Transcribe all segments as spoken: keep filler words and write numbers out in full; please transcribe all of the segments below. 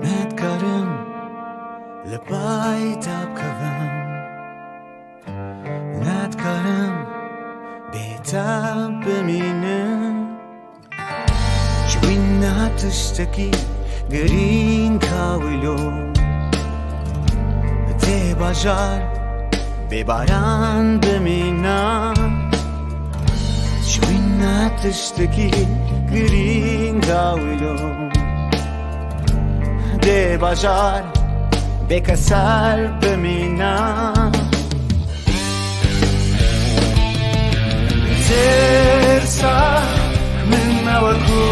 Nedikarim li pay te bikevim, nedikarim bê te bimînim. Ji wî ne tiştekî girîng ka wilo, dê bajar bê baran bimîna. Ji wî ne tiştekî girîng ka wilo, dê bajar bê keser bimîna. Tirsa min me wekû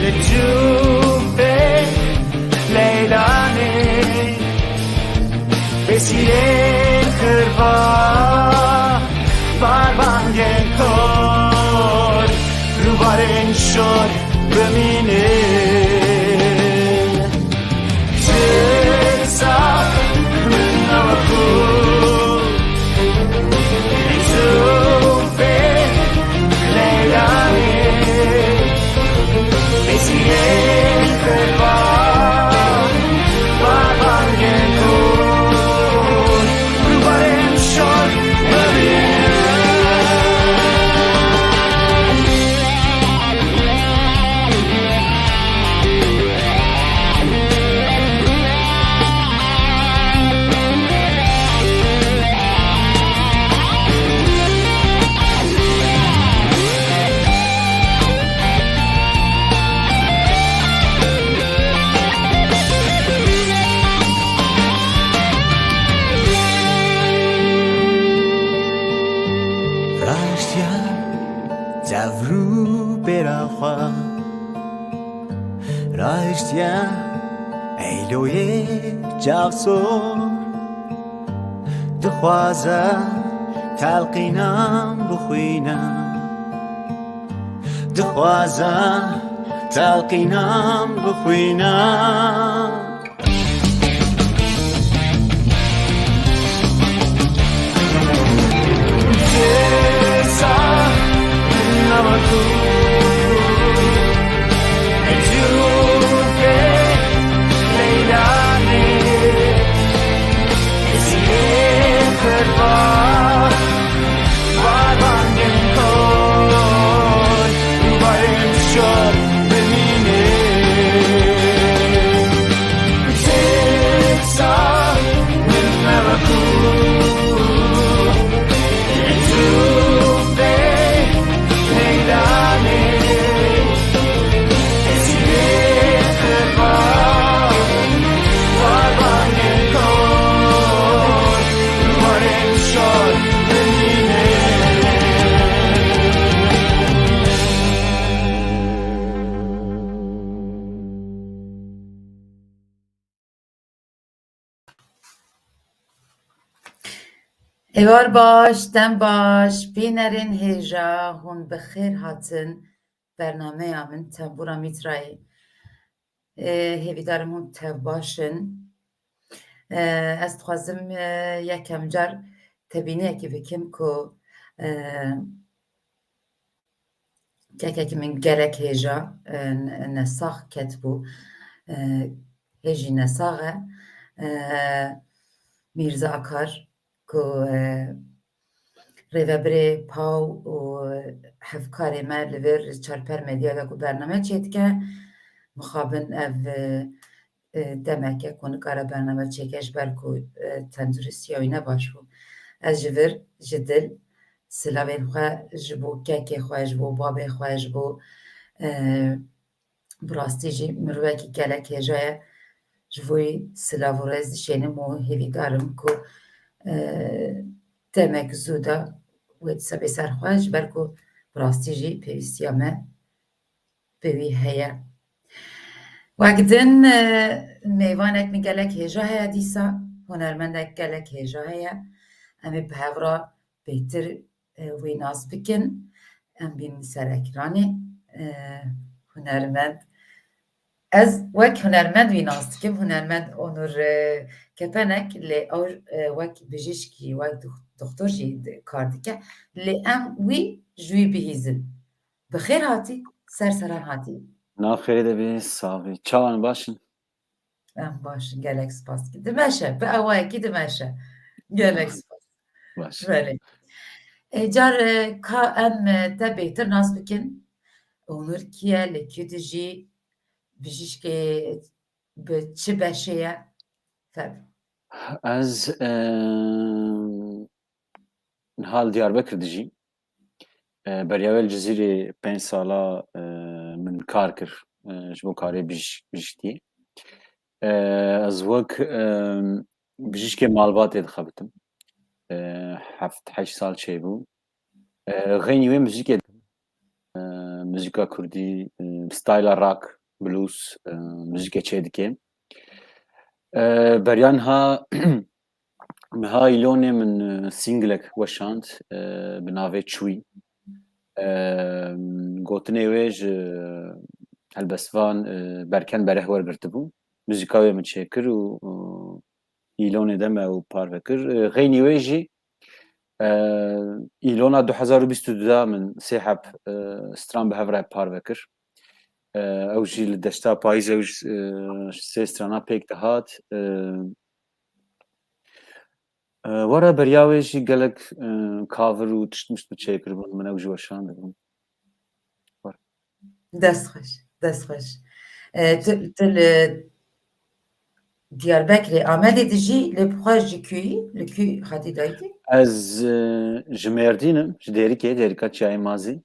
li cûfê leylanê, besîrên xirva, barbangên kor, rûbarên şor bimîne. Tirsa min ne wekû zûfê leylanê, besîrên xirva, barbangên kor, rûbarên şor bimîne. Raştiya tevr û pêra xwe, raştiya eyloyê çavsor, dixwaze telqînan bixwîne, dixwaze telqînan bixwîne. Êvar baş, dem baş, bînerên hêja, hûn bi xêr hatin bernameya min Tembûra Mîtrayê. Ê, hêvîdarim hûn tev baş in. Ê, ez dixwazim, ê, yekem car tebîneyekê bikim ku, ê, kekekî min gelek hêja, e, ne-, nesax ketibû, e, hêjî nesax e. E, Mîrza Akar ku, e, rêvebirê PAW û hevkarê me li vir Çarper Medya de ku bername çêdike, mixabin ev, e, e, demeke ku nikare bername çêke ji ber ku, e, tenduristiya wî ne baş bû. Ez ji vir, ji dil silavên xwe ji bo kekê xwe, ji bo babê xwe, ji bo, e, bi rastî jî mirovekî gelek hêja ye. Ji bo wî silav û rêz dişênim û hêvîdar im ku, e, demek zû de wê dîsa bê ser xwe, ji ber ku bi rastî jî pêwîstiya me bi wî heye. Wek din, e, mêvanek min gelek hêja heye dîsa, hunermendek gelek hêja heye. Em ê bi hev re bêtir, e, wî nas bikin. Em bînin ser ekranê. E, hunermend Ez wek hunermend wî nas dikim, hunermend Onur, e, Kepenek, lê ew, e, wek bijîşkî, wek dox-, doxtor jî di-, kar dike. Lê em wî ji wî bihîzin. Bi xêr hatî, ser seran hatî. Nav xêrê de bî, sax bî. Çawan, baş in? Em baş in, gelek spas dikim. Dimeşe, bi awayekî dimeşe. Gelek spas. Baş. Belê. E, car, e, ka em, e, te bêhtir nas bikin. Onur kî ye, li kî dijî, bijîşkê bi çi beşê ye? Fem. Ez, e, niha li Diyarbekir dijîm. E, beriya wê li Cizîrê pênc sala, e, min kar kir, e, ji bo karê bij-, bijîştiyê. E, ez wek, e, bijîşkê malbatê dixebitim. E, heft heşt sal çêbû. E, xeynî wê muzîkê dikim. E, muzîka kurdî, e, stayla rock, blues, e, muzîkê çê dike. E, beriya niha, niha Îlonê min, e, singlek weşand, e, bi navê Çûyî. E, gotinê wê ji helbestvan, e, Berken Bereh wergirtibû. Muzîka wê min çêkir û, û Îlonê de me ew parve kir. E, xeynî wê jî, e, Îlona du hezar û bîst û du de min sê heb, e, stran bi hev re parve kir. E, ew jî li deşta payîzê ew jî, e, sê strana pêk dihat. E, e, were beriya wê jî gelek, e, cover û tişt mişt min çêkiribûn, min ew jî weşandibûn. Dest xweş, dest xweş. E, tu, tu li Diyarbekirê, Amedê dijî, lê bi xwe ji kuyî, li kû hatî dayikê? Ez, e, ji Mêrdîn im, ji Dêrikê, Dêrika Çiyayê Mazî.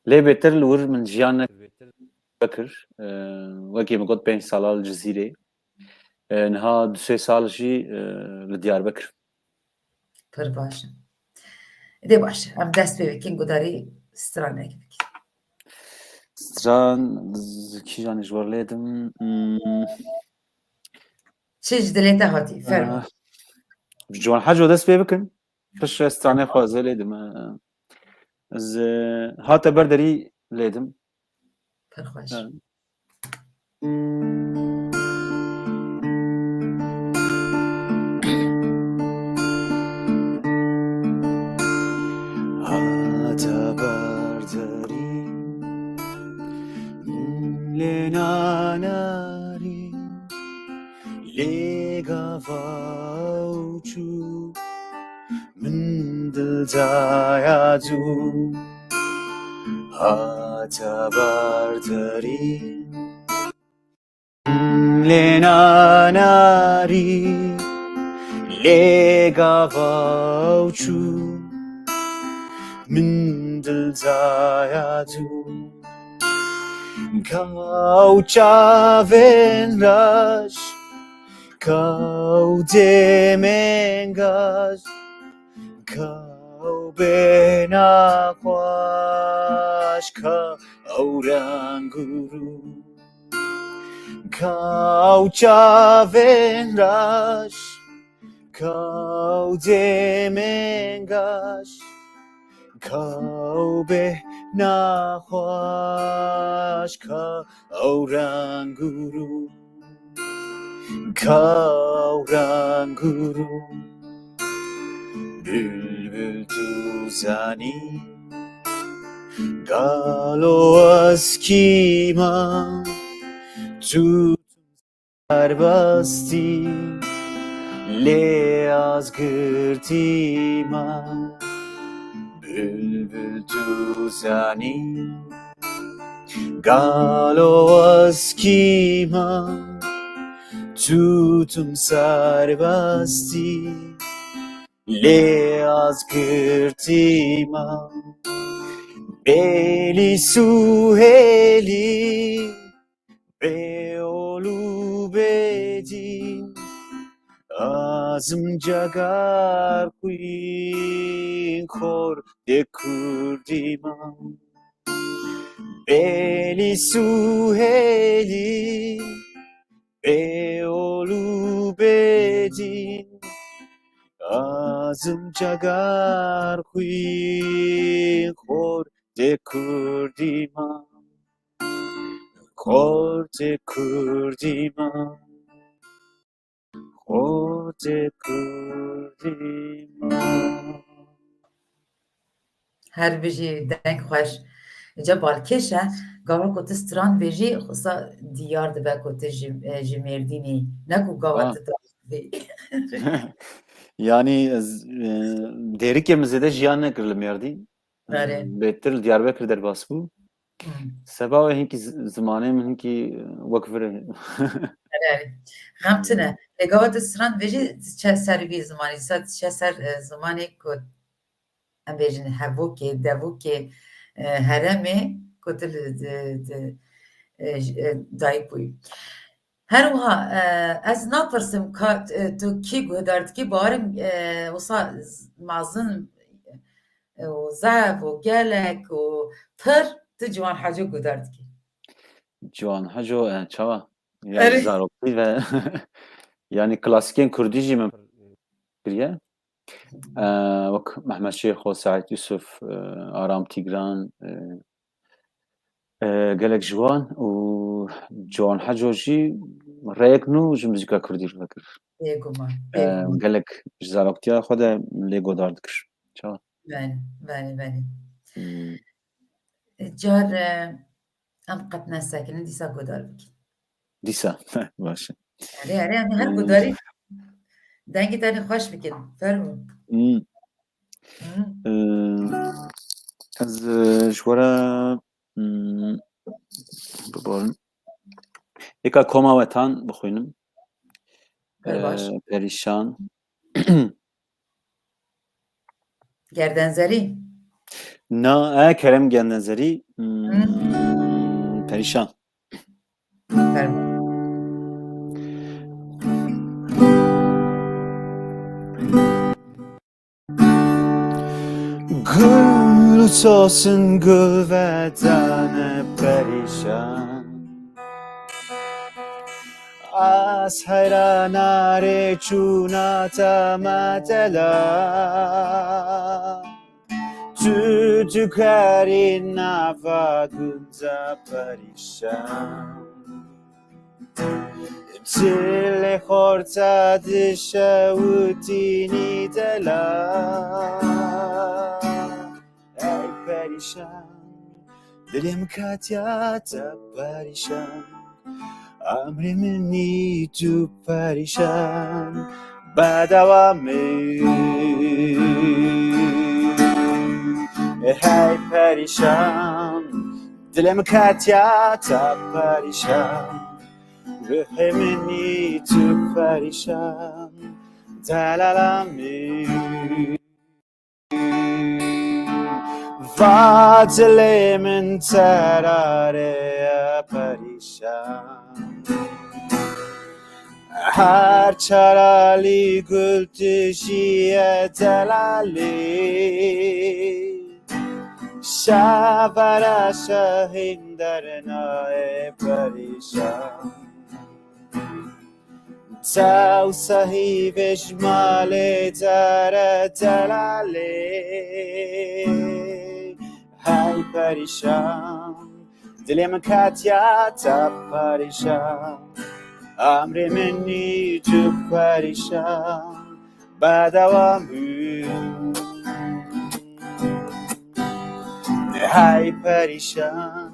Lê bêtir li wir min jiyan nekir. E, wekî min got pênc sala li Cizîrê. E, niha du sê sal jî, e, li Diyarbekir. Pir baş e. Dê baş e. Em dest pê bikin, gudarî stranek bikin. Stran, z-, kîjan ji wir lêdim? Hmm. Çi ji dilê te hatî? Fermo. Ah, ji Ciwan Haco dest pê bikin. Piştre stranê xwe ez ê lêdim. Ez, e, hate ber derî lêdim. Pir xweş. Evet. Hate ber derî, lê nanarî, lê gava û çû, min dil daya dû, hate ber derî. Lê nanarî, lê gava û çû, min dil daya dû. Ka ew çavên reş, ka ew dêmên gaş, ka ew bêhna xweş, ka ew reng û rû. Ka ew çavên reş, ka ew dêmên gaş, ka ew bêhna xweş, ka ew reng û rû, ka ew reng û rû. Bülbül tu zanî, galo ez kî me, tu serbestî, lê ez girtî me. Bülbül tu zanî, galo ez kî me, tu tim serbestî, lê ez girtî me. Bêlî Suhêlî, bê ol û bê dîn, ez im ceger xwîn xor dê kurdî me. Bêlî Suhêlî, bê ol û bê dîn, ez im ceger xwîn xor dê kurdî me. Xortê kurdî ma. Xortê kurdî ma. Her bijî, deng xweş. Ca balkêş e, gava ku tu stran vêjî, xwesa diyar dibe ku tu ji, e, ji Mêrdînî, ne ku gava Ah. tu derdî. Yanî ez, e, dêrikê min zêde jiyan nekir li Mêrdîn. Erê. Bêtir li Diyarbekir derbas bû. Hmm. Seba wê hinkî z-, zimanê min hinkî, e, wek vir e. Erê, erê. Xem tune. Lê gava tu stran vêjî, diçe ser vî zimanî, sa diçe ser, e, zimanê ku em bêjin hevokê, devokê, e, herêmê ku tu li, di, di, e, j-, e, dayik bûyî. Her wiha, e, ez napirsim ka, e, tu kî guhdar dikî, barim, e, wisa z-, mezin, e, û zaf û gelek û pir tu Ciwan Heco guhdar dikî. Ciwan Heco, e, çawa? Yani Erê. Zaroktî ve yani klasikên kurdî jî min kiriye. E, wek Mehmet Şêxo, Seîd Yusuf, e, Aram Tîgran, e, e, gelek ji wan û Ciwan Heco jî rêyek nû ji muzîka kurdî re vekir. Bêguman, E, bêguman. Gelek ji zaroktiya xwe de lê godar dikir. Çawa? Belê, belê, belê. Hmm. Car, e, em qet nesekinin, dîsa godar bikin. Dîsa, baş e. Erê, erê, em her Ee, godarî dengê te xweş bikin. Fermo. Hmm. Hı. Ee, ez, e, ji we re, hmm, biborin. Êka Koma Wetan bixwînim. Her baş. Ee, Perîşan. Gerdenzerî. Na, e, Kerem Gerdenzerî, hmm, Hı. Perîşan. Fermo. Gul sosin gul vedane perîşan. Ez heyrana rê çûna te me delal. Tu dikarî nava gunca perîşan. Çilê xorta dişewitînî delal. Ey perîşan, dilê min ketiya te perîşan. Emrê min î tu perîşan, bedewamî. Hey perîşan, dilê min ketiya te perîşan. Ruhê min î tu perîşan, delala min. Va dilê min terare ye perîşan. Her çaralî gul tu jî ye delalî. Şevere şehîn dernayê perîşan. Tew sehî vê ji malê dere delalê. Hey perîşan, dilê min ketiya te perîşan. Emrê min î tu perîşan, bedewamî. Hey perîşan,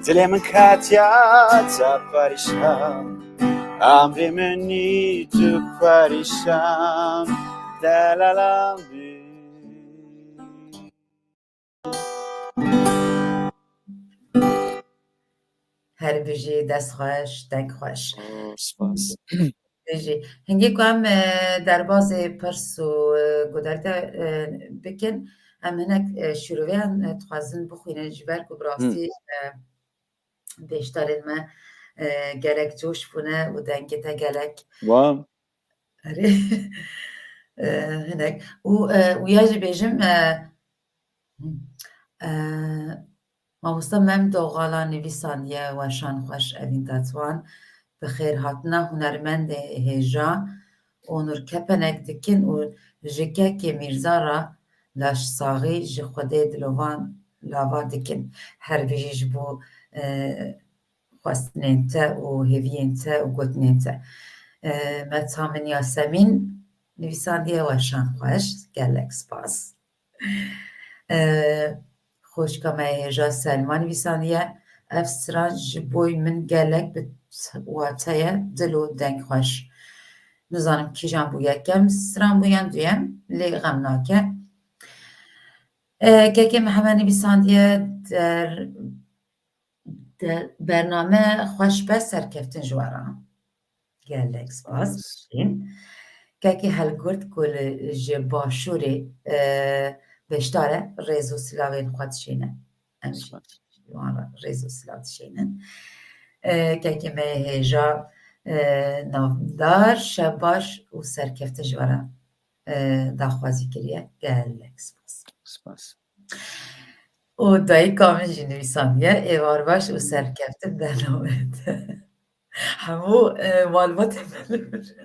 dilê min ketiya te perîşan. Emrê min î tu perîşan, delala min. Her bijî, dest xweş, deng xweş. Oh, spas. Bijî. Hingê ku em, e, derbazê pirs û, e, guderî te, e, bikin, em hinek, e, şîroveyan, e, dixwazin bixwînin, ji ber ku bi rastî, Hı. e, beşdarên me, e, gelek coş bûne û dengê te gelek. Wa. Erê. E, hinek. Û, e, û ya jî bêjim, e, e, Mamoste Mem Doxala nivîsandiye: Weşan xweş, Evîn Tetwan, bi xêr hatina hunermendê hêja, onur kepenek dikin û ji kekê Mîrza re laşsaxî ji Xwedê dilovan lava dikin. Her bijî ji bo, e, xwestinên te û hêviyên te û gotinên te. E, Meta min Yasemîn nivîsandiye, weşan xweş, gelek spas. E, Xwişka me hêja Selma nivîsandiye, ev stran ji boy min gelek bi t-, wate ye, dil û deng xweş. Nizanim kîjan bû yekem stran bû yan duyem, lê xem nake. E, Kekê Mihemed nivîsandiye, der, de, bername xweş be, serkeftin ji we re. Gelek spas. Spas. Kekê Helgurt ku li, ji Başûrê, e, beşdar e, rêz û silavên xwe dişêne. Em jî Spas. ji wan re rêz û silav dişênin. E, Kekê me hêja, e, navdar, şev baş û serkeftin ji we re, e, daxwazî kiriye. Gelek spas. Spas. Û dayika min jî nivîsandiye, êvar baş û serkeftin bername te. Hemû, e, malbatê me li vir.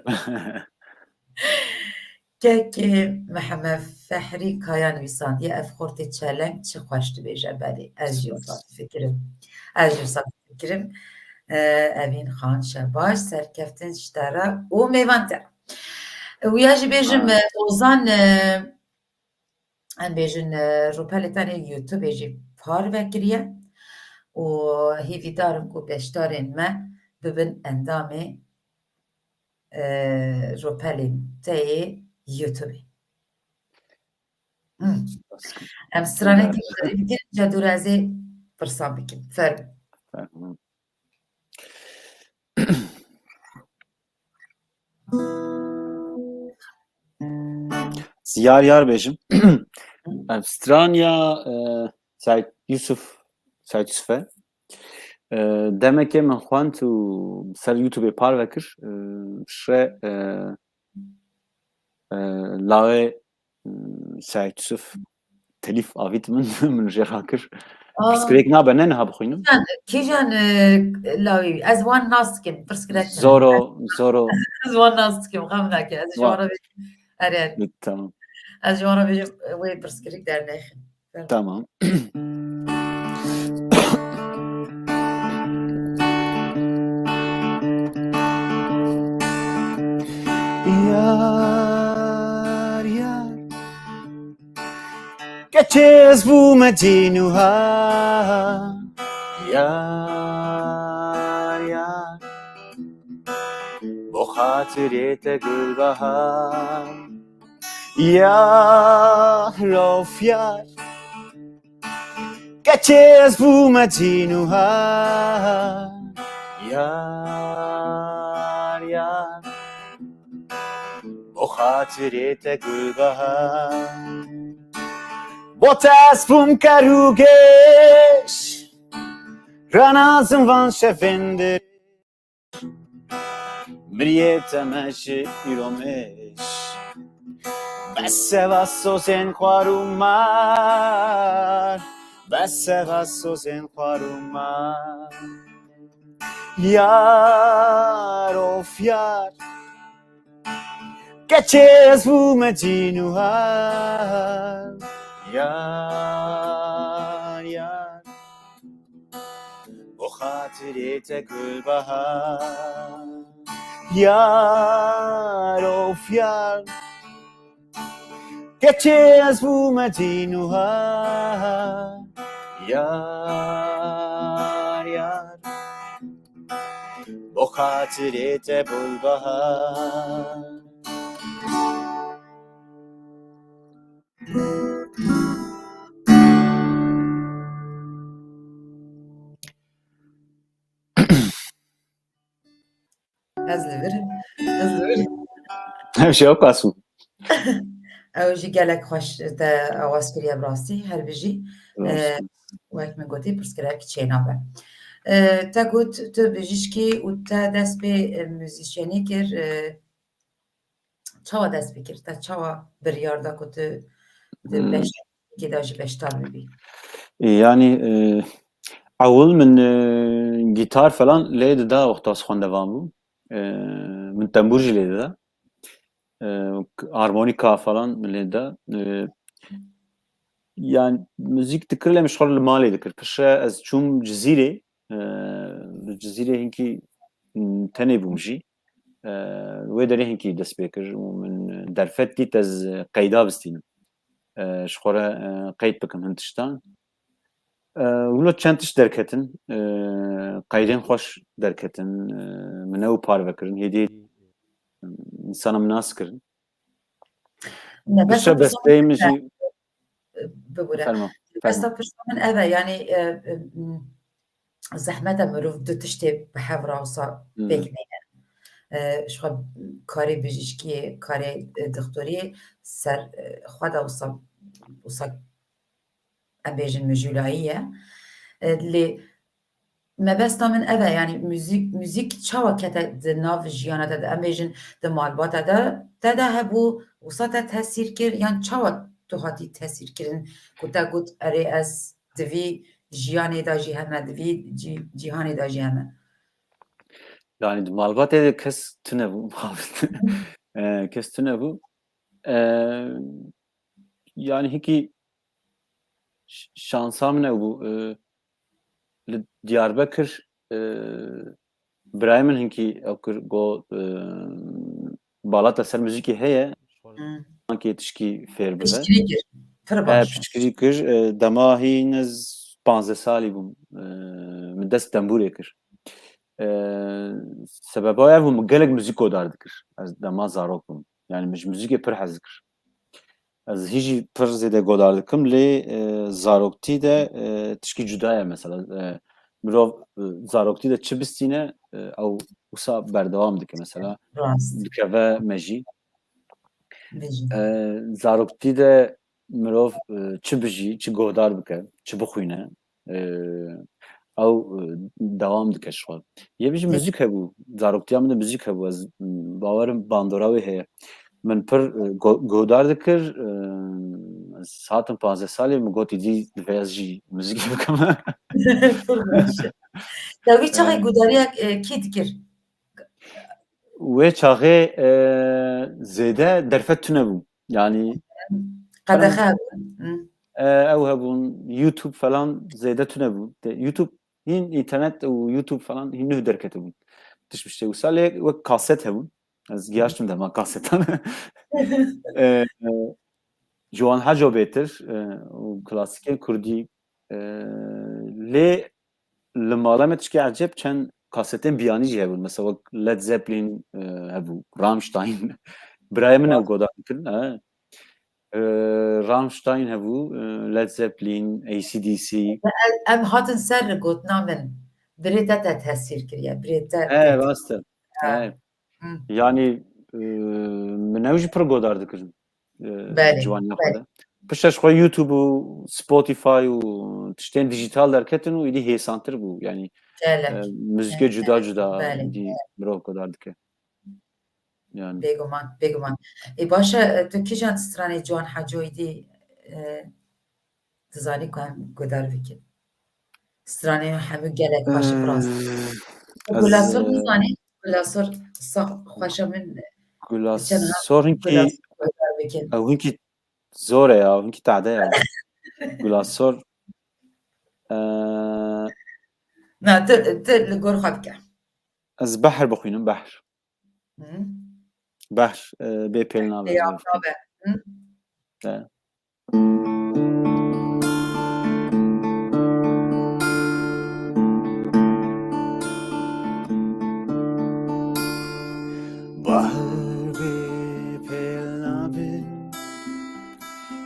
Kekê Mihemed Fehrî Kaya nivîsandiye, ev xortê çeleng çi xweş dibêje, belê. Ez jî wisa difikirim. Ez jî wisa difikirim. E, Evîn Xan, şev baş, serkeftin ji te re û mêvan te re. Wiya jî bêjim, Ha. e, Ozan, e, em bêjin, e, rûpelê te nê YouTubeê jî parve kiriye û hêvîdar im ku beşdarên me bibin endamê, e, rûpelên te yê YouTubeê. Hmm. Em stranekî xwedî bikin, ca dûr ez ê pirsan bikim. Fermo. Fermo. Yar yar bêjim. Ev stranya, e, Seîd Yusuf, Seîd Yusuf e. E, demekê min xwend û ser YouTubeê parve kir. E, şre, e, e, lawê, e, Seîd Yusuf telîf avît min, min jê rakir. Aa. Pirsgirêk nabe, ne niha bixwînim. Kîjan, kîjan, e, lawî? Ez wan nas dikim, pirsgirêk ne. Zoro, zoro. Ez wan nas dikim, xem nake. Ez ji Wa- wan re bêjim. Erê, erê. Tamam. Ez ji wan re bêjim, wê pirsgirêk dernexin. Tamam. Yar, yar. Keçê ez bûme cînûha. Yar, yar. Bo xatirê te gulbahar. Yar, of yar. Keçê ez bûme cînûha. Yar, yar. Bo xatirê te gulbahar. Bo te ez bûm ker û gêş. Ranazim van şevên dir. Miriyê te me ji îro mêş. Bes e va sozên xwar û mar. Bes e va sozên xwar û mar. Yar, of yar. Keçê ez bûme cînûha. Yar, yar. Bo xatirê te gulbahar. Yar, of yar. Keçê ez bûme cînûha. Yar, yar. Bo xatirê te gulbahar. Ez li vir im. Ez li vir im. Ev jî ew qas bû. Ew jî gelek xweş te awaz kiriye, bi rastî her bijî. Rast. E, wek min gotî, pirsgirêk çênabe. E, te got tu bijîşkî û te dest pê, e, muzîsyenî kir, e, çawa dest pê kir? Te çawa biryar da ku tu di Hmm. beşkê de jî beşdar bibî? E, yanî, e, ewil min, e, gîtar falan lê dida wexta ez xwendevan bûm. E, min tembûr jî lê dida. E, armonîka falan min lê dida. E, yanî muzîk dikir lê min ji xwe li malê dikir. Piştre ez çûm Cizîrê, e, Cizîrê hinkî, m, tenê bûm jî. E, wê derê hinkî dest pê kir û min derfet dît ez qeyda bistînim. E, ji xwe re, e, qeyd bikim hin tiştan. E, wilo çend tişt derketin, e, qeydên xweş derketin, e, min ew parve kirin, hêdî însana min nas kirin. Mebesta Dişe desteyê min jî bibûre. Fermo, fermo. Mebesta pirsa min ev e, yanî, e, e, m, zehmet e mirov du tiştê bi hev re wisa Hmm. pêk neyne. E, ji xwe karê bijîşkiyê, karê, e, dixtoriyê ser, e, xwe de wisa, wisa em bêjin mijûlayî ye. E, lê mebesta min ev e, yanî muzîk, muzîk çawa kete di nav jiyana te de, em bêjin di malbata de, te de hebû, wisa te tesîr kir, yan çawa tu hatî tesîr kirin, ku te got, erê ez di vî jiyanê de jî heme, di vî cî-, cîhanê de jî heme? Yanî di malbatê de kes tune bû. E, kes tune bû. E, yanî hikî ş-, şansa min ew bû. E, li Diyarbekir, e, birayê min hinkî ew kir, got, e, balata ser muzîkê heye, Hmm. ankê tişkî fêr bibe. Piştgirî kir. Pir He, baş. piştgirî kir. E, dema hîn ez panzdeh salî bûm. E, min dest tembûrê kir. E, sebeba ev bû, min gelek muzîk godar dikir. Ez dema zarok bûm. Yani min ji muzîkê pir hez dikir. Ez hî jî pir zêde godar dikim, lê, e, zaroktî de, e, tişkî cuda ye mesela. E, mirov, e, zaroktî de çi bistîne, e, ew wisa berdewam dike mesela. Rast. Dikeve mejî. Bijî. E, zaroktî de mirov, e, çi bijî, çi guhdar bike, çi bixwîne, e, ew, e, dewam dike ji xwe. Yê bijî Peki. muzîk hebû, zaroktiya min de muzîk hebû. Ez, m, bawerim bandora wê heye. Min pir, e, go-, guhdar dikir, e, ez hatim panzdeh salê, min got, "Îdî divê ez jî muzîkê bikim." Pir baş e. Ya wî çaxê Ee, gudariya, e, kî dikir? Wê çaxê, e, zêde derfet tune bû. Yani, Qedexe hebûn. Hı. e, ew hebûn, YouTube falan zêde tune bû. De, YouTube, hîn internet û YouTube falan hîn nuh derketibûn. Tişt biştê wisa lê wek kaset hebûn. Ez giyaştim dema kasetan. E, e, Ciwan Haco bêtir, e, û klasîkên kurdî, e, lê li mala me tişkî ecêb çend kasetên biyanî jî hebûn. Mesela wek Led Zeppelin, e, hebû, Rammstein. Birayê min ew Rast. godar dikirin, e. E, Rammstein hebû, e, Led Zeppelin, A C D C. Em, em hatin ser li gotina min. Birê te te tesîr kiriye, birê te E, te rast e. Ha. E. Hı. Yani, e, min ew jî pir godar dikirin. E, Belê, ciwaniya xwe belê. de. Piştre ji xwe YouTube û Spotify û tiştên dijital derketin û êdî hêsantir bû. Yani, Gelek, e, muzîkê gelek, cuda gelek. cuda Belê, êdî belê. mirov godar dike. Yani. Bêguman, bêguman. Ê, baş e, tu kîjan stranê Ciwan Hacoyî dî, e, dizanî ku em guhdar bikin? Stranê hemû gelek xweş e, bi rast. Ee, Gulasor ez, e, nizanî? Gulasor sax xweşa min. Gulasor hinkî, Gulasor guhdar bikin. Ew hinkî zor e ya, hinkî tade ya. Gulasor, e, Na, tu, tu li gor xwe bike. Ez behr bixwînim, behr. Hı. Behr, e, bê pêl nabe. Pêl nabe. Hı. E. Bahr bê pêl nabe,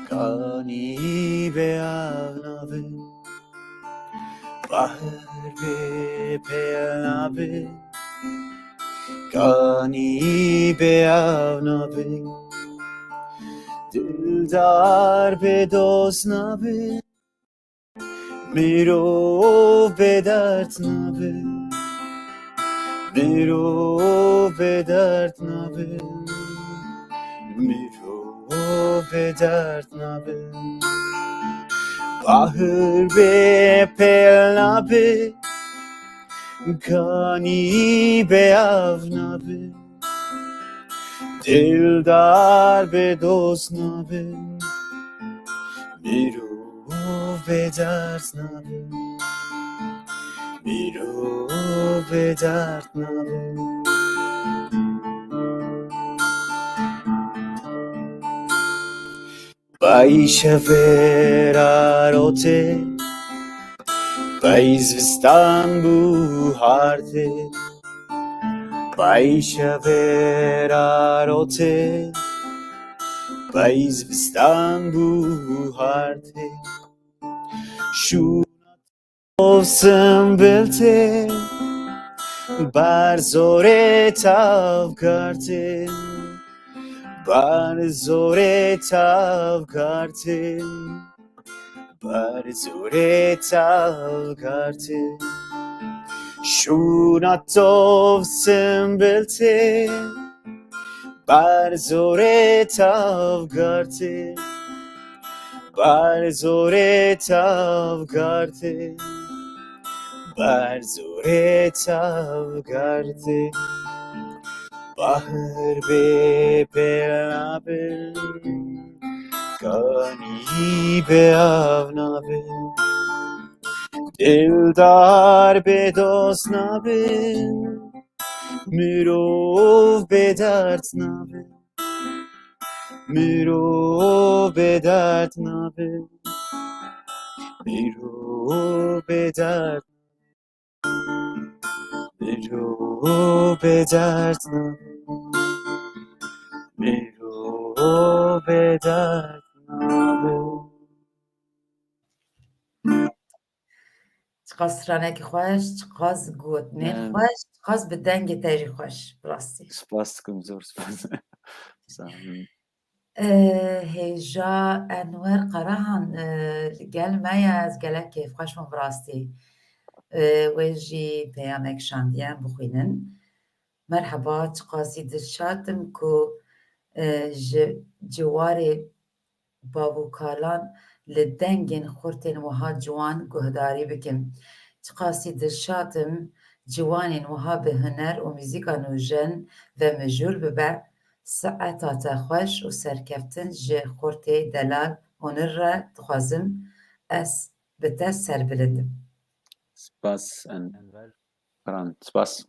kanî bê av nabe. Bahr bê pêl nabe, kanî bê av nabe. Dildar bê dost nabe, mirov bê derd nabe. Mirov bê derd nabe. Mirov bê derd nabe. Bahir bê pêl nabe, kanî bê av nabe. Dildar bê dost nabe, mirov bê derd nabe. Mirov bê derd nabe. Bay şevê rarotê, bay zivistan buhartê. Bay şevê rarotê, bay zivistan buhartê. Şûna tov simbiltê, bar zorê tavgartê. Bar zorê tavgartê. Bar zorê tavgartê. Şûna tov simbiltê. Bar zorê tavgartê. Bar zorê tavgartê. Bar zorê tavgartê. Bahir bê pêl nabe, kanî bê av nabe. Dildar bê dost nabe, mirov bê derd nabe. Mirov bê derd nabe. Mirov bê derd Miro bê derd nabe. Miro bê derd nabe. Çiqas stranekî xweş, çiqas gotinên Evet. xweş, çiqas bi dengê te jî xweş, bi rastî. Spas dikim, zor spas. Sağ olun. Ee, hêja Enwer Karahan, ee, li gel me ye, ez gelek kêfxweş bûm bi rastî. Ee, wê jî peyamek şandiye, em bixwînin. Merheba, çiqasî dilşad im ku, ee, ji ciwarê bav û kalan li dengên xurtên wiha ciwan guhdarî bikim. Çiqasî dilşad im ciwanên wiha bi huner û muzîka nûjen ve mijûl bibe. Saeta te xweş û serkeftin ji xurtê delal Onur re dixwazim. Ez bi te serbilind im. Spas, En-, Enver. Firan, spas.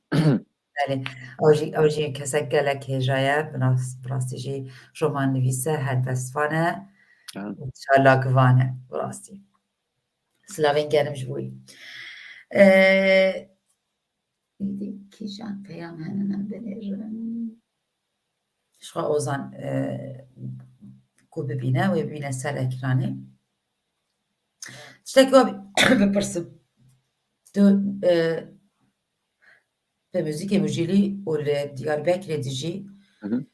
Belê. Ew jî, ew jî kesek gelek hêja ye, bi nas-, bi rastî jî romannivîs e, helbestvan e Evet. û çalakvan e, bi rastî. Silavên germ ji bo wî. Ee, Êdî kîjan peyam hene, em binêrin. Ji xwe Ozan, e, ku bibîne, wê bibîne ser ekranê. Tiştekî we bipirsim. Tu, e, bi muzîkê Mûjîlî û li Diyarbekirê dijî, Hı hı.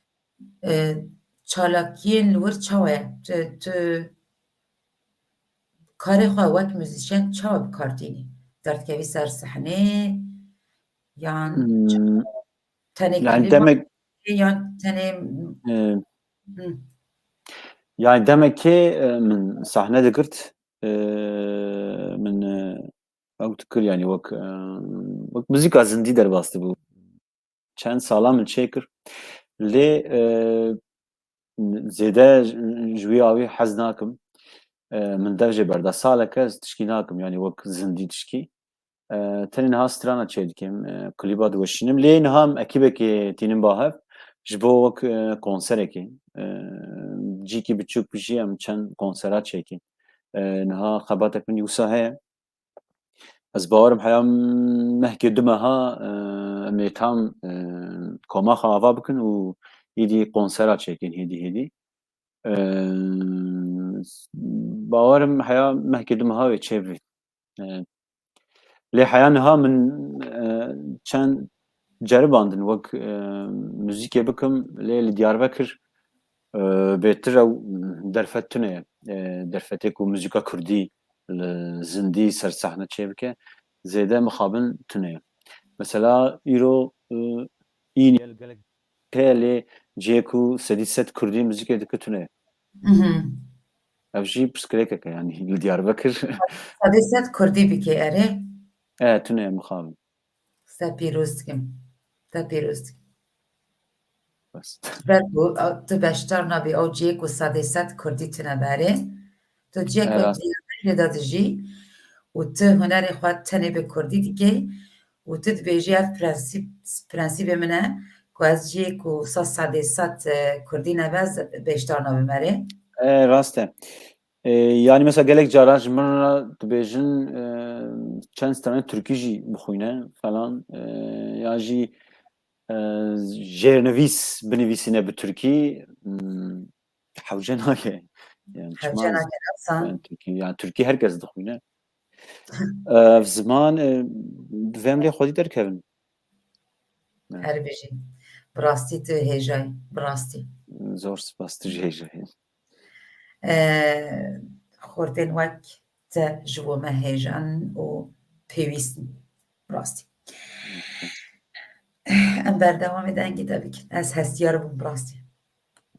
e, çalakiyên li wir çawa ye? Tu, tu karê xwe wek muzîsyen çawa bi kar tînî? Derdikevî ser sehnê yan Hmm. tenê Yani klîba demek yan tenê E, Hı. Yani demekê, e, min sahne digirt, e, min, e, ew dikir yani wek, e, wek muzîka zindî derbas dibû. Çend sala min çêkir. Lê, e, zêde ji wî awî hez nakim. E, min dev jê berda. Saleke ez tişkî nakim, yani wek zindî tişkî. E, tenê niha strana çêdikim, e, klîba diweşînim. Lê niha em ekîbekê tînim ba hev, ji bo wek, e, konserekê. E, cîkî biçûk jî em çend konsera çêkin. E, niha xebatek min wisa heye. Ez bawerim heya mehkê du meha, e, em ê tam, e, komaxa ava bikin û hêdî konsera çêkin hêdî hêdî. E, bawerim heya mehkê du meha wê çêbivî. E, lê heya niha min, e, çend ceribandin wek, e, muzîkê bikim, lê li Diyarbekir, e, bêtir ew derfet tune ye. E, derfetê ku muzîka kurdî li zindî ser sahne çêbike, zêde mixabin tune ye. Mesela îro, e, în ye li gelek heye lê cihê ku sedî sed kurdî muzîkê dike tune ye. Mhm. Ev jî pirsgirêkek e, yani li Diyarbekir. Sedî sed kurdî bike, erê? E, tune ye mixabin. Te pîroz dikim. Te pîroz dikim. Bes. Ber ku, e, tu beşdar nabî ew cihê ku sedê sed kurdî tune berê. Tu cihê ku Evet. Diyarbekirê de dijî û tu hunerê xwe tenê bi kurdî dikey û tu dibêjî ev prensîp, prensîbê min e ku ez jî ku sed sedê sed, e, kurdî nebe, ez beşdar nabim erê. E, rast e. E, yani mesela gelek caran ji min re dibêjin, e, çend stranê tirkî jî bixwîne falan, e, ya jî, e, jêrnivîs binivîsîne bi tirkî, hmm, hewce nake. Yani, çima Hewce nake, nasıl? Yani, tirkî, yani, tirkî herkes dixwîne. E, ev ziman, e, vem lê xwedî derkevin. Evet. Her bijî. Bi rastî tu hêjayî. Bi rastî. Zor spas, tu jî hêjayî. E, xortên wek te ji bo me hêjan û pêwîst in. Bi rastî. Em berdewamê dengê te bikin. Ez hestiyar bûm bi rastî.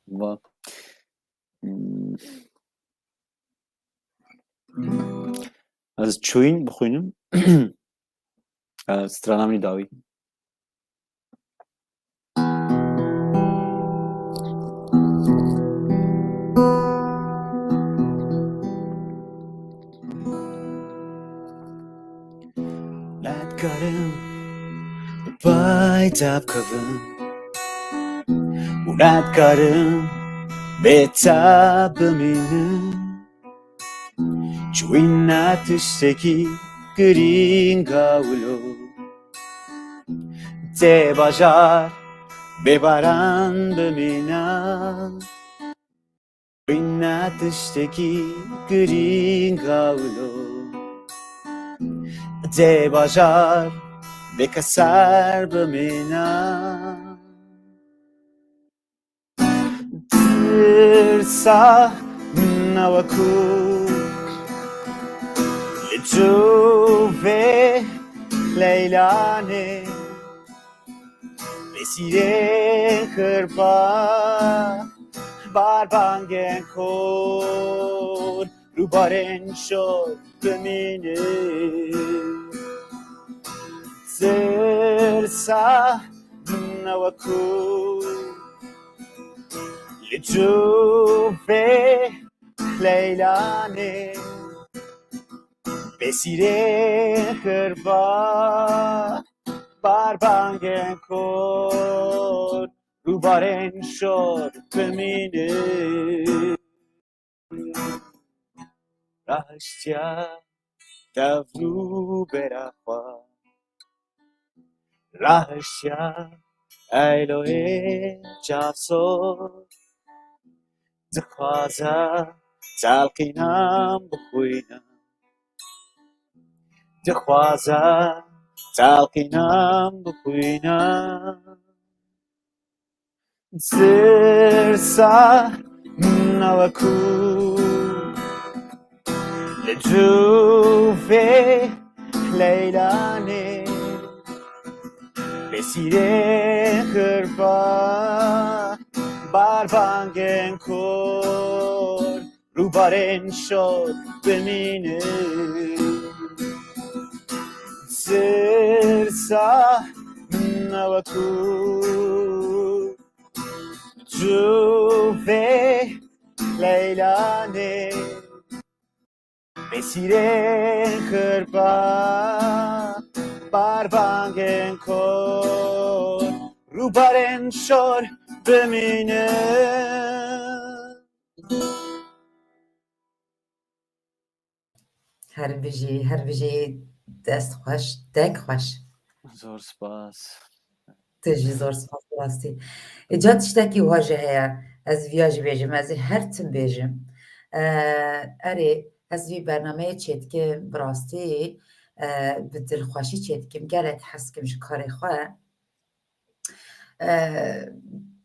Va. Hmm. Ez çûyîn bixwînim. Strana min dawî. Nedikarim payda bikevim û nedikarim bê te bimînim. Çûyîn ne tiştekî girîng e wilo. Tê bajar bê baran bimîne. Çûyîn ne tiştekî girîng e wilo. Tê bajar bê keser bimîne. Tirsa min ne wekû li cûvê leylanê, bêsîrê xirba barbangên xor, rûbarên şor bimîne. Tirsa min ne wekû li cûvê leylanê, bêsîrê xirba barbangên xor, rûbarên şor bimîne. Rahiştiya dev rûbera xwe, rahiştiya eyloyê çavsor. Dixwaze telqînan bixwîne, dixwaze telqînan bixwîne. Tirsa min ne wekû li cûvê leylanê, bêsîrê xirba barbangên xor, rûbarên şor bimîne. Tirsa min ne wekû cûvê leylanê, bêsîrê xirba barbangên xor, rûbarên şor bimîne. Her bijî, her bijî, dest xweş, deng xweş. Zor spas. Tu jî zor spas, bi rastî. Îca tiştekî wiha jî heye, ez viya jî bêjim, ez ê her tim bêjim. E, erê, ez vî bernameyê çêdikim, bi rastî, e, bi dilxweşî çêdikim, gelek hez dikim ji karê xwe. E,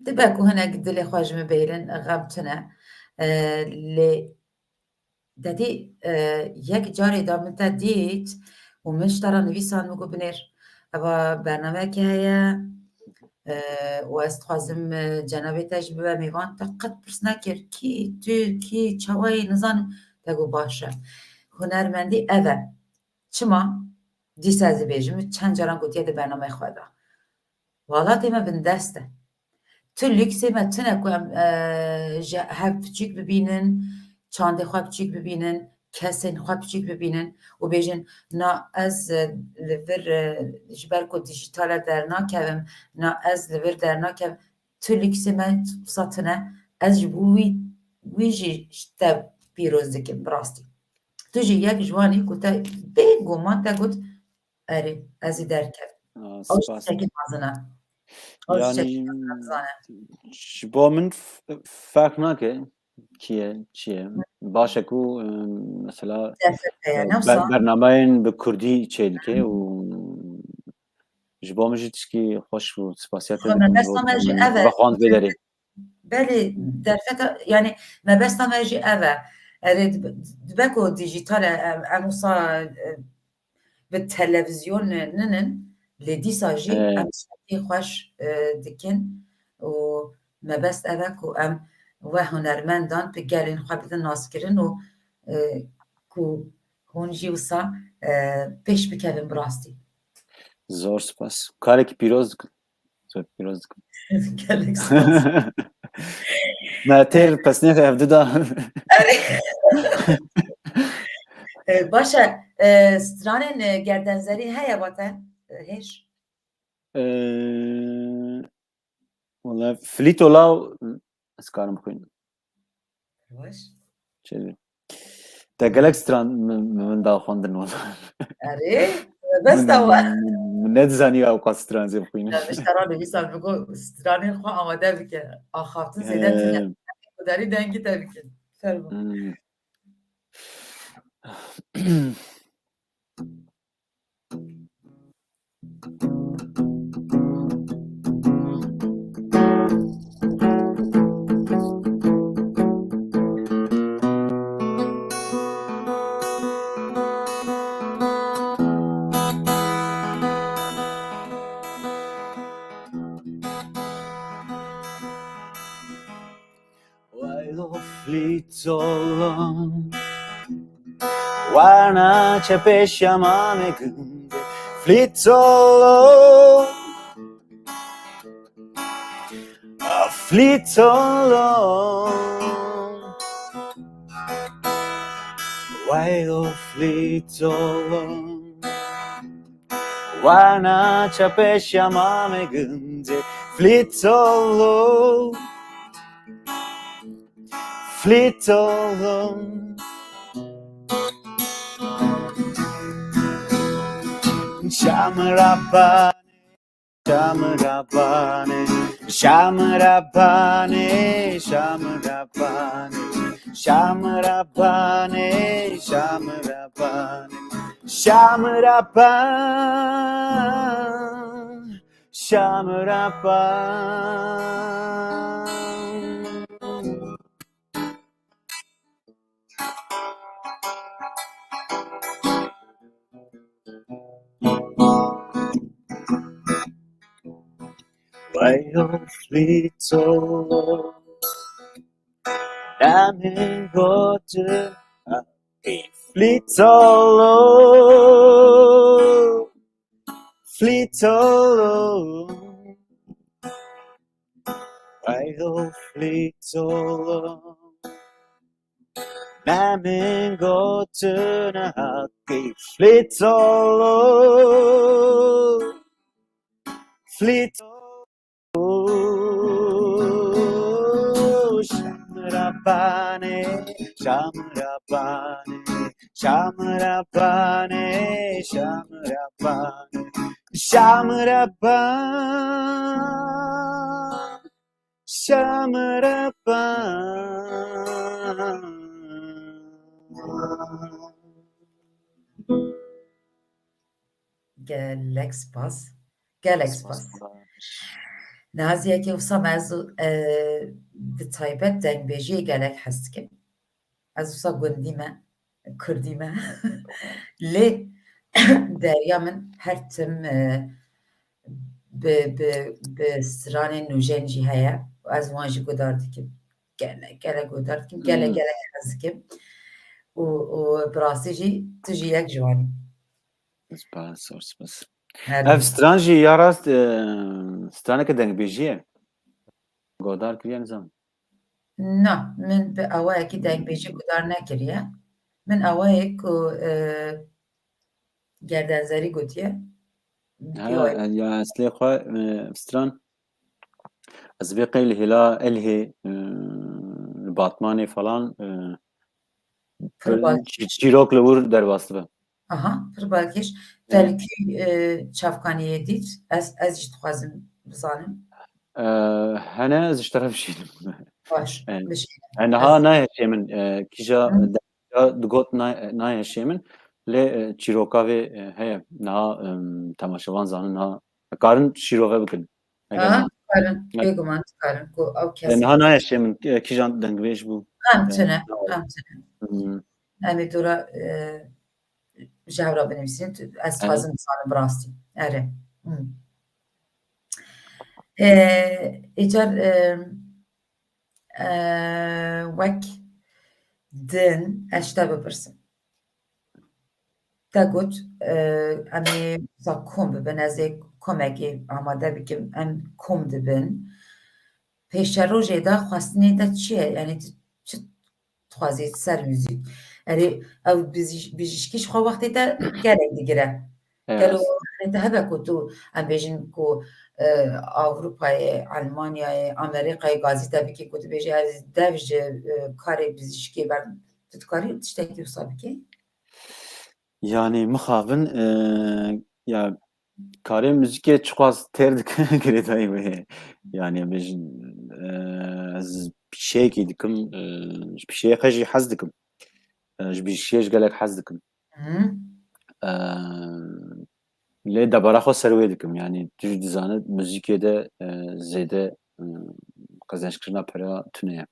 dibe ku hinek dilê xwe ji min bihêlin, xem tune. E, lê dedî, e, yek carê da min te dît û min ji te re nivîsand, min got, Binêr, eva bernameyekê heye, e, û ez dixwazim, e, cenabê te jî bibe mêvan. Te qet pirs nekir, kî, tu, kî, çawa yî, nizanim. Te got, baş e. Hunermendî ev e. Çima? Dîsa ez ê bêjim, çend caran gotiye di bernameyê xwe de. Welatê me bindest e. Tu lûksê me tune ku em, e, ji hev piçûk bibînin, çandê xwe piçûk bibînin, kesên xwe piçîk bibînin û bêjin, na ez, e, li vir, e, ji ber ku dijîtal e dernakevim, na ez li vir dernakevim, tu lîksê me wisa tune, ez ji bo wî, wî jî ji te pîroz dikim, bi rastî. Tu jî yek ji wan î ku te bê guman te got, erê, ez ê derkevim. Aa, Ew spas. Tiştekî mezin e. Ew Yanî, tiştekî mezin e. Ji bo min f-, ferq nake kî ye, çi ye. Baş e ku, e, mesela, Derfet heye, e, ne wisa? ber-, bernameyên bi kurdî çêdike û ji bo min jî tişkî xweş û spasiya te Xwe dikim ji mebesta bo me jî min ev e. vexwand vê derê. Belê, derfeta, yani mebesta me jî ev e. Erê, dibe, dibe ku dijîtal e, em, em wisa, e, bi televîzyon ninin, lê dîsa jî Ee. em tiştekî xweş, e, dikin û mebest ev e ku em we hunermendan bi gelên xwe bidin naskirin û, e, ku hûn jî wisa, e, pêş bikevin bi rastî. Zor spas. Karekî pîroz dikim. Zor pîroz dikim. Gelek spas. Me têr pesnê hevdu da. E, baş e, e, stranên, e, gerdenzerî heye wate, e, hêj? Ee, wala flîto law ez karim bixwînim. Baş. Çêdibî. Te gelek stran min, min, min da xwendin wala. Erê, bes Min, da we. min, min nedizanî ew qas stran zê bixwînim. Ya, işte, randevî sar biko, stranên xwe amade bike. Axaftin zêde tune. Ee. Kudarî dengî te bikin. Fermo. Hmm. Waylo flîtolo, werna çepêşa mamê gundê flîtolo, a flîtolo. Waylo flîtolo. Werna çepêşa mamê gundê flîtolo, flîtolo. Şamrabanê, şamrabanê, şamrabanê, şamrabanê, şamrabanê, şamrabanê. Şamraban, şamraban. Waylo flîtolo, namê gotin Flîtolo, flîtolo, waylo flîtolo. Namê gotin haqî flîtolo, flîtolo. Şamrabanê, şamrabanê, şamrabanê, şamrabanê, şamraban, şamraban. Gelek spas. Gelek spas. Spas. Naziyekê wisa me ez, e, bi taybet dengbêjiyê gelek hez dikim. Ez wisa gundî me, kurdî me. Lê derya min her tim, e, bi, bi, bi stranên nûjen jî heye. Ez wan jî guhdar dikim. Gelek, gelek guhdar dikim. Gelek, Hmm. gelek hez dikim. Û, û bi rastî jî tu jî yek ji wan î. Spas, zor spas. Her Ev stran jî ya rast, e, straneke dengbêjî ye. Godar kiriye nizam. Na, min bi awayekî dengbêjî guhdar nekiriye. Min awayê ku, e, Gerdenzerî gotiye. Ha, ya eslê xwe, e, stran. Ez vê qey li hêla Elhê, e, li Batmanê falan, e, Pir baş. çî-, çîrok li wir derbas dibe. Aha, pir balkêş. Evet. Te li kî, e, çavkaniyê dît? Ez, ez jî dixwazim bizanim. E, hene ez ji te re bişînim. Baş, Evet. bişînim. E, niha Ez- nayê hişê min, e, kîja Hı. de-, digot nay-, nayê hişê min. Lê, e, çîroka vê, e, heye. Niha, em, temaşevan zanin niha. Karin şîrove bikin. Eger Aha, na- dikarin, Evet. bêguman dikarin ku ew kes. E, niha nayê hişê min, e, kîjan dengbêj bû. Em E, tune, niha- em tune. Hmm. Em ê dora, e, ji hev re binivîsin, tu, ez Evet. dixwazim bizanim bi rastî. Erê. Hmm. E, îcar, e, e, wek din ez ji te bipirsim. Te got, e, em ê wisa kom bibin, ez ê komekê amade bikim, em kom dibin. Pêşerojê de xwestinê te çi ye? Yanî tu çi dixwazî ser muzîk? Erê, ew bijî-, bijîşkî ji xwe wextê te gelek digire. Evet. Gelo hene te hebe ku tu, em bêjin ku, e, Ewropayê, Elmanyayê, Amerîkayê gazî te bike ku tu bêjî ez dev ji, e, karê bijîşkê ber, tu dikarî tiştekî wisa bikî? Yanî mixabin, e, ya karê muzîkê çiqas têr dike girêdayî wê heye. Yanî em bêjin, e, ez pîşeyekî dikim, e, ji pîşeyê xwe jî hez dikim. E, ji bijîşkê jî gelek hez dikim. Hı. E, lê debara xwe ser wê dikim. Yanî tu jî dizane muzîkê de, e, zêde, e, qezençkirina pera tune ye.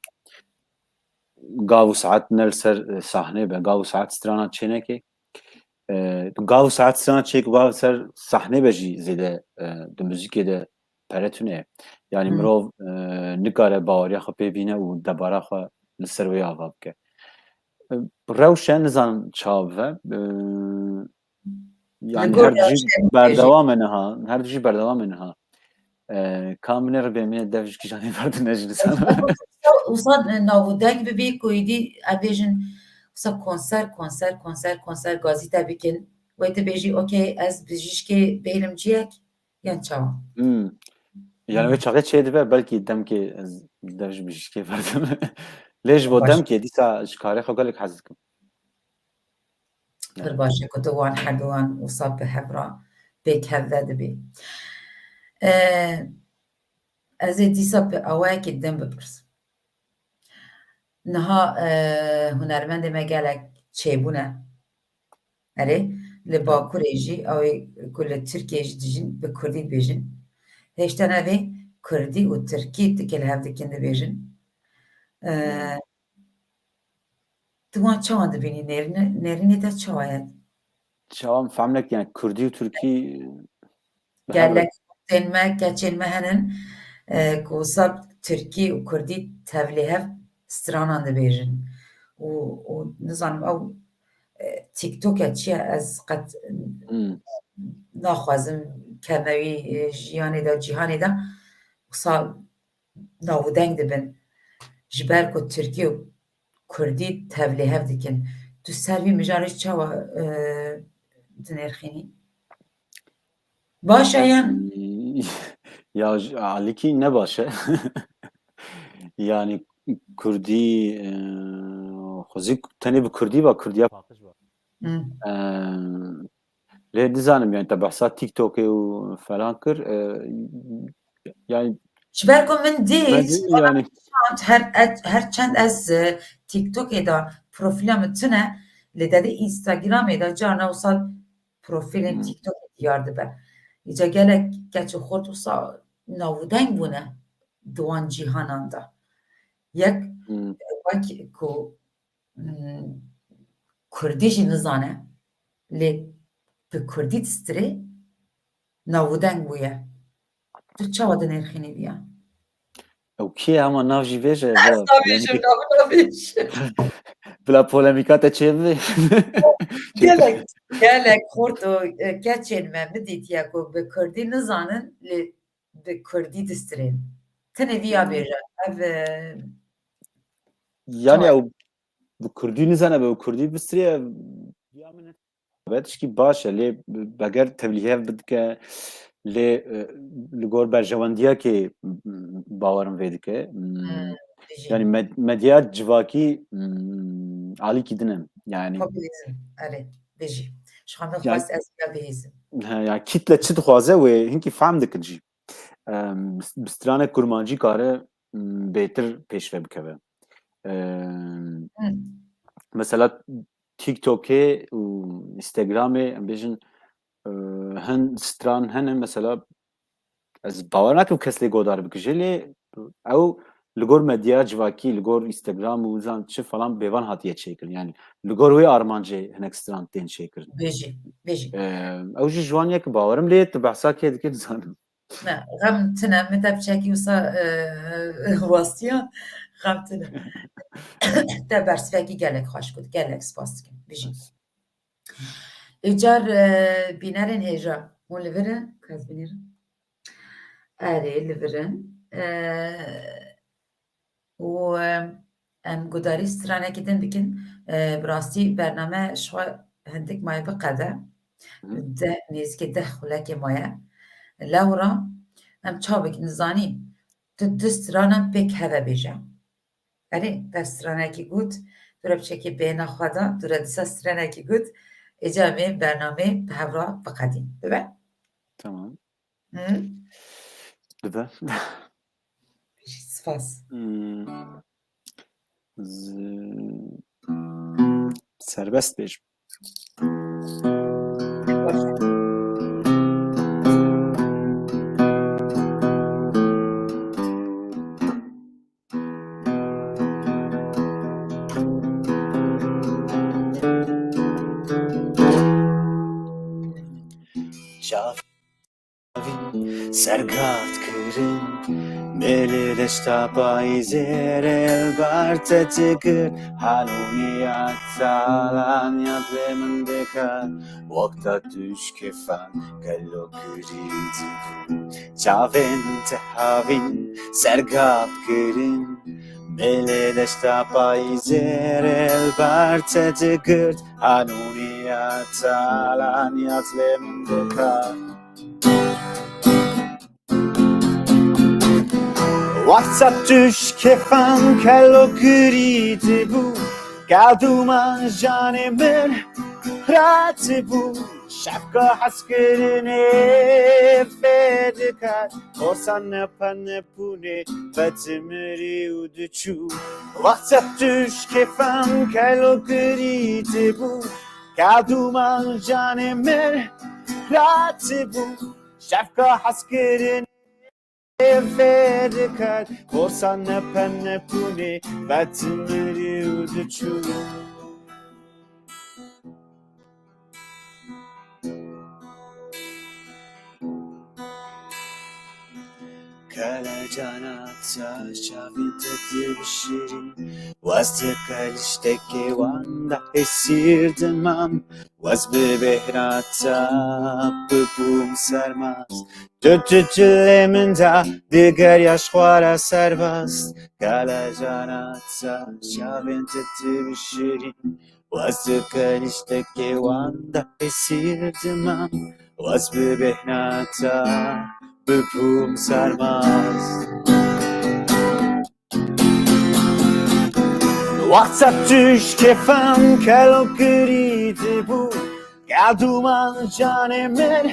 Gav û saet ne li ser, e, sahnê be, gav û saet strana çênekê. E, gav û saet strana çêk, gav ser sahnê be jî zêde, e, di muzîkê de pere tune ye. Yanî Hı. mirov, e, nikare baweriya xwe pê bîne û debara xwe li ser wê ava bike. E, rewş e, nizanim çawa bibe. E, yanî gor her dijî rewşê berdewam e niha, her dijî berdewam e niha. E, ka min ê ribê min ê dev ji kîjanê berdine jî nizanim. Wisa, wisa nav û deng bibî ku êdî em bêjin wisa konser, konser, konser, konser gazî te bikin. Wê tu bêjî, okey, ez bijîşkê bêhlim ciyek, yan çawa? Hmm. Yani Hmm. wê çaxê çê dibe, belkî demkê ez dev ji bijîşkê berdim. Lê ji bo Baş. Demkê dîsa ji karê xwe gelek hez dikim. Pir baş e ku tu wan herduwan wisa bi hev re pêk hevde dibî. E, ez ê dîsa bi awayekî din bipirsim. Niha, e, hunermendê me gelek çêbûne. Erê, li Bakurê jî, ew ê ku li Tirkiyê jî dijîn, bi kurdî dibêjin. Hêştene vê kurdî û tirkî dike li hev dikin dibêjin. E, Hmm. Tu wan çawan dibînî? Nêrîne-, nêrînê te çawa ye? Çawa em fehm nekin, yani kurdî û tirkî bi hev re Gelek tên me, keçên me henin, e, ku wisa tirkî û kurdî tevlî hev stranan dibêjin. Û, û nizanim ew, e, TikTok e çi ye, ez qet Hmm. naxwazim keme wî, e, jiyanê de, cîhanê de wisa nav û deng dibin. Ji ber ku tirkî û kurdî tevlî hev dikin. Tu ser vî mijarê çawa, e, dinirxînî? Baş e yan? Ya ji alikî ne baş e. Yani kurdî, e, xwezî tenê bi kurdî va, kurdiya paqij va. Hı. E, lê nizanim yani te behsa TikTokê û falan kir. E, yani Ji ber ku min dît, yani her, her çend ez, e, TikTokê de profîla min tune, lê te dê Instagramê de carna wisa profîlên Hmm. TikTokê diyar dibe. Îca gelek keç û xort wisa nav û deng bûne di wan cîhanan de. Yek, Hmm. wek ku, hmm, kurdî jî nizane, lê bi kurdî distirê, nav û deng bûye. Tu çawa dinirxînî viya? Ew kî ye, hema nav jî bêje, bila Navêjim, polemîk-, nav navêjim. bila polemîka te çê bibe. Gelek, gelek xort û, e, keçên me min dîtiye ku bi kurdî nizanin, lê bi kurdî distirên. Tenê viya Hmm. bêje. Ev, e, Yani çawa? Ew bi kurdî nizane, bi kurdî bistiriye. Ve tişkî baş e, lê beger tevlîhev bidike, lê, e, li gor berjewendiyekê, m-, bawerim vê dike. M, Hmm, bijî. Yani med-, medya civakî, m, alîkî din e. Yani Kapitalizm, erê, bijî. Ji xwe min Yani xwest ez ya bihîzim. He, yani kitle çi dixwaze wê hinkî fehm dikin jî. Em, bi stranek kurmancî kare, m, bêtir pêşve bikeve. Em, Hmm. Mesela TikTokê û Instagramê, em bêjin, e, hin stran hene, mesela ez bawer nakim kes lê godar bikije, lê ew li gor medya civakî, li gor Instagram û zan çi falan bêvan hatiye çêkirin. Yani li gor wê armancê hinek stran tên çêkirin. Bêjî, bêjî. E, ew jî ji wan yek bawerim, lê tu behsa kê dikî nizanim. Ne, xem tine, min te piçekî wisa, e, wastiya, xem tine. Te bersivekî gelek xweş got, gelek spas dikim. Bijî. Îcar, e, bînerên hêja, hûn li vir in? Kes bînerin? Erê, li vir in. E, û, e, em gudarî stranekî din dikin. E, bi rastî bername ji xwe hindik maye biqede. Hı. Deh, nêzîkê deh xulekê maye. Lewra em çawa bikin, nizanî tu du stranan pêk heve bêje. Erê, te stranekî got, tu re piçekê bêhna xwe da, tu re disa stranekî got, êca em ê bernameyê bi hev re biqedîn. Dibe? Tamam. Hı? Dibe. Spas. Hmm. Z-, serbest bêjim. Çavên sergaft kirin, mêlê deşta payîzê rê li ber te digirt, hanûniya talan yad lê min dikar, wexta tu ji kêfan kelo kirî dibû. Çavên te havîn sergaft kirin, mêlê deşta payîzê rê li ber te digirt, hanûniya talan yad lê min dikar. Wexta tu ji kêfan kelo kirî dibû, ka dûman janê min ratibû, şefka hezkirinê fê dikat, qorsan nepen nebûnê, ve dimirî û diçû. Wexta tu ji kêfan kelo kirî dibû, ka dûman janê min ratibû, şefka hezkirinê fê dikat, qorsan nepen nebûnê, ve dimirî û diçû. Kele cana te çavên te dibişirî, wez dike liştekê wan de hêsîr dimam, wez bi bêhna te bibûm sermast. Tu, tu dilê min de digeriya ji xwe re serbest. Kele cana te çavên te dibişirî, wez dike liştekê wan de hêsîr dimam, wez bi bêhna te bibûm sermast. Wexta tu ji kêfan kelo kirî dibû, ka dûman janê min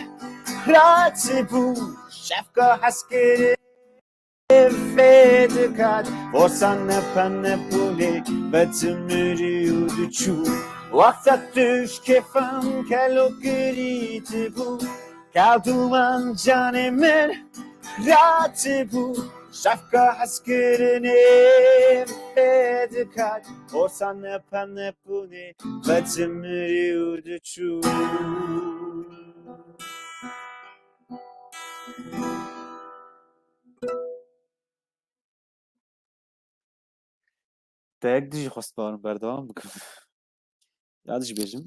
ratibû, şefka hezkirinê fê dikat, qorsan nepen nebûnê, ve dimirî û diçû. Wexta tu ji kêfan kelo kirî dibû, ka dûman canê min ratibû, şefka hezkirinê fê dikat, qorsan nepen nebûnê, ve dimirî û diçû. Te yek dijî xwest bawerim berdewam bikim. Ya dijî bêjim.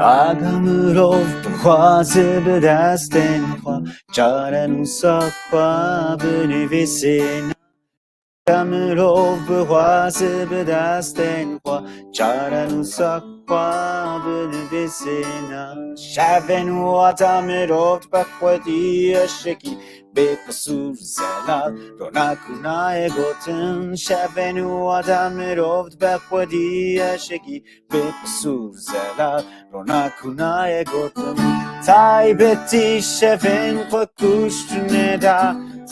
Aga mirov bixwaze bi destên xwe, çare nûsa xwe binivîsîne. Aga mirov bixwaze bi destên xwe, çare nûsa xwe binivîsîne. Şevên wata mirov dibe xwedî eşekî, bê qisûr zelal, ronak û nayê gotin. Şevên wata mirov dibe xwedî eşekî, bê qisûr zelal, ronak û nayê gotin. Taybetî şevên xwe kuştinê de,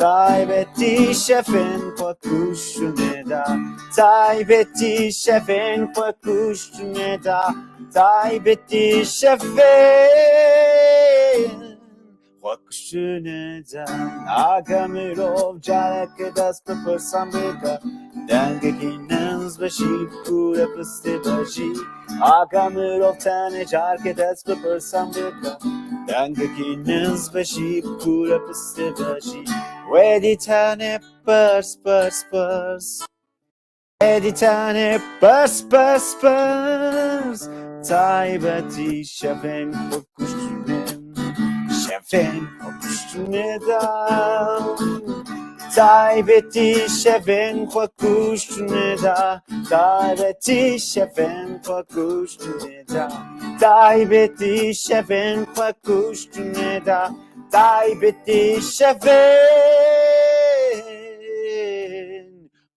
taybetî şevên xwe kuştinê de, taybetî şevên xwe kuştinê de, taybetî şevên xwe kuştinê de. Aga mirov careke dest bi pirsan bike, dengekî niz be jî, kûre pistê be jî. Aga mirov tenê careke dest bi pirsan bike, dengekî niz be jî, kûre pistê be jî. Wê dî tenê pirs, pirs, pirs. Êdî tenê pirs, pirs, pirs. Taybetî şevên xwe kuştinê, şevên xwe kuştinê de. Taybetî şevên xwe kuştinê de, taybetî şevên xwe kuştinê de. Taybetî şevên xwe kuştinê de, taybetî şevên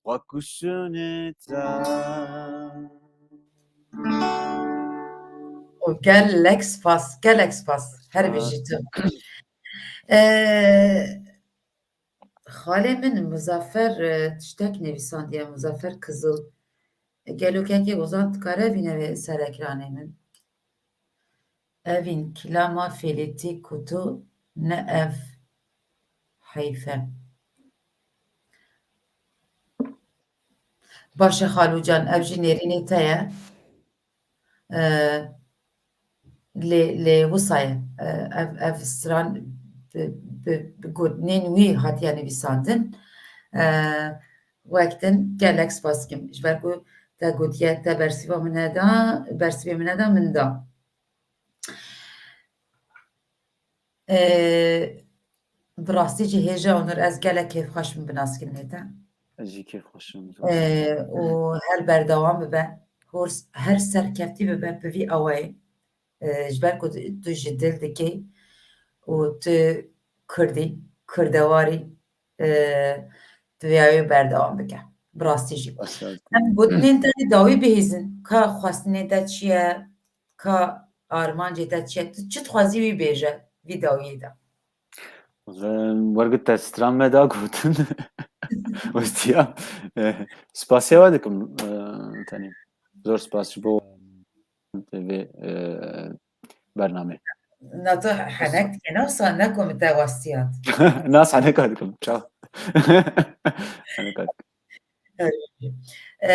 xwe kuştinê de. Û gelek spas, gelek spas. Her bijî tu. Ee, xalê min Muzaffer, e, tiştek nivîsandiye, Muzaffer Kizil. Gelo kekê Ozan dikare bîne wê ser ekranê min? Evîn kilama fêlîtî kutu ne ev heyf e. Baş e Xalûcan, ev jî nêrînê te ye. Ee, lê, lê wisa ye. Ee, ev, ev stran bi, bi, bi gotinên wî hatiye nivîsandin. Ee, wek din gelek spas dikim. Ji ber ku te gotiye te bersîva min neda, bersîvê min neda, min da. Ee, bi rastî jî hêja Onur, ez gelek kêfxweş im bi naskirinê te. Ez jî kêfxweş im. Ee, û her berdewam bibe. Hors-, her serkeftî bibe bi vî awayê. Ee, ji ber ku tu, tu ji dil dikey û tu Kurd î, Kurdewar î, e, divê ew ê berdewam bike. Bi rastî jî. Başardı. Em gotinên te dê dawî bihîzin. Ka xwestinê te çi ye? Ka armancê te çi ye? Tu çi dixwazî wî bêje vî dawiyê de? Wergit te stran me da gotin. Westiya. E, spasiya we dikim, e, tenê. Zor spas ji bo vê, e, bernamê. Na tu henek dike, ne wisa, ne ku min te westiyand. Nas heneka dikim, çaw. Heneka dikim. E,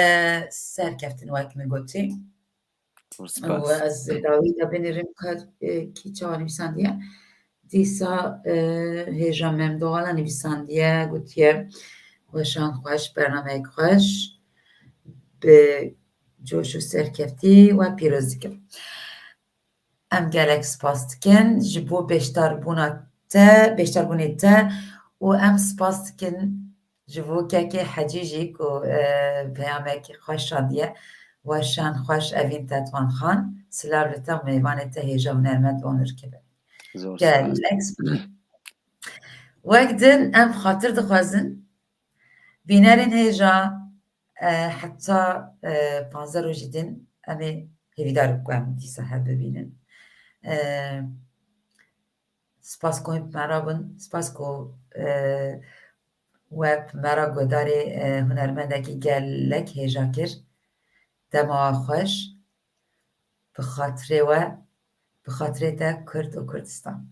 serkeftin wek min gotî. Zor spas. Û ez dawî de binêrim ka, e, kî çawa nivîsandiye. Dîsa, e, hêja Mem Doğan'a nivîsandiye, gotiye, weşan xweş, bernameyek xweş, bi coş û serkeftî we pîroz dikim. Em gelek spas dikin ji bo beşdarbûna te, beşdarbûnê te û em spas dikin ji bo kekê Hecî jî ku, e, peyamekî xweş şandiye. Weşan xweş Evîn Tetwan Xan, silav li te û mêvanê te hêja hunermend Onur Kibir. Zor spas. Gelek spas. Wek din em xatir dixwazin bînerên hêja, e, heta, e, panzdeh rojî din em ê hêvîdar bû ku em dîsa hev bibînin. E, spas ku hûn bi me re bûn, spas ku, e, we bi me re guhdarê, e, hunermendekî gelek hêja kir. Dema we xweş, bi xatirê we, bi xatirê te Kurd û Kurdistan.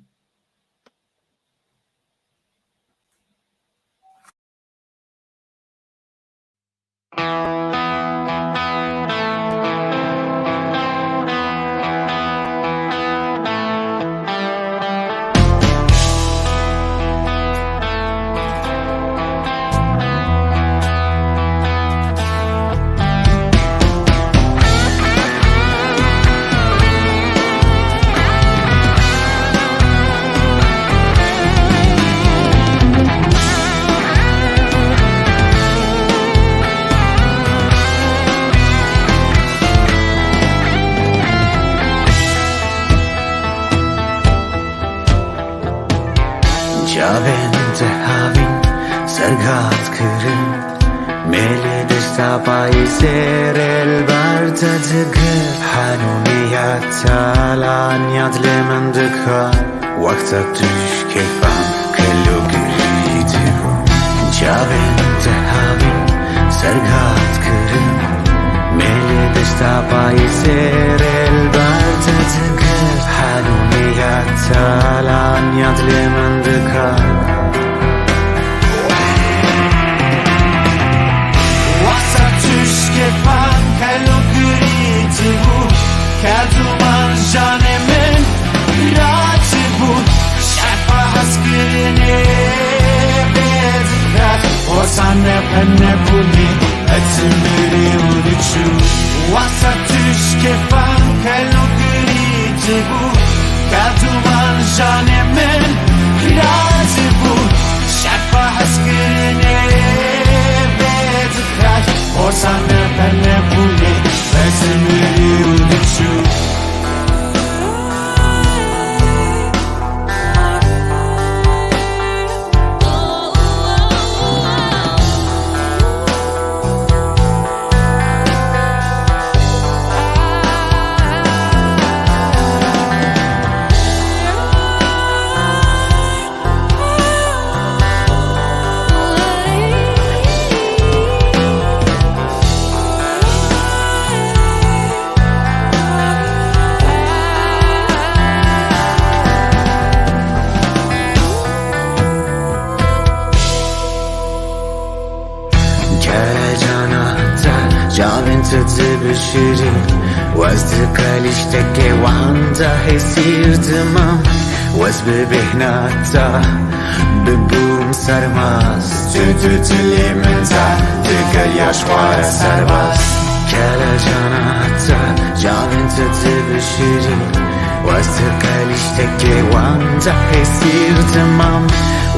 Sergat kirin, mêlê dişta payîzê rê li ber te digir. Henûnî ya talan ya dilê min dikar. Wexta tu ji kêfan kel û girî dibû. Çavên te havî sergat kirin. Mêlê dişta payîzê rê li ber te digir. Henûnî ya talan ya dilê min dikar. Wexta tu ji kêfan kel û girî dibû, kel û man janê min radibû. Şefa hezkirinê bê dikar. Hosan ne penne bûnê, ez mirî û diçû. Wexta tu ji kêfan kel û girî dibû, kel û man janê min radibû. Şefa hezkirinê bê dikar. Hosan ne penne bûnê, ez mirî û diçû. Kele cana te, çavên te dibişirî. Wez di kalîştekê wan de hêsîr dimam. Wez bi bêhna te bibûm sermast. Tu di dilê min de digeriya ji xwe re serbaz. Kele cana te, çavên te dibişirî. Wez di kalîştekê wan de hêsîr dimam.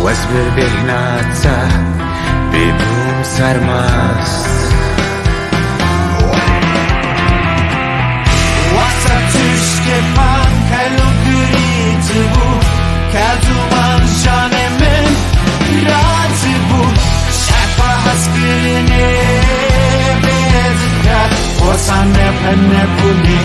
Wez bi bêhna te bibûm sermast. Wexta tu ji kêfan kel û girî dibû, kel û man janê min radibû. Şefa hezkirinê bê dikar. Hosan ne penne bûnê,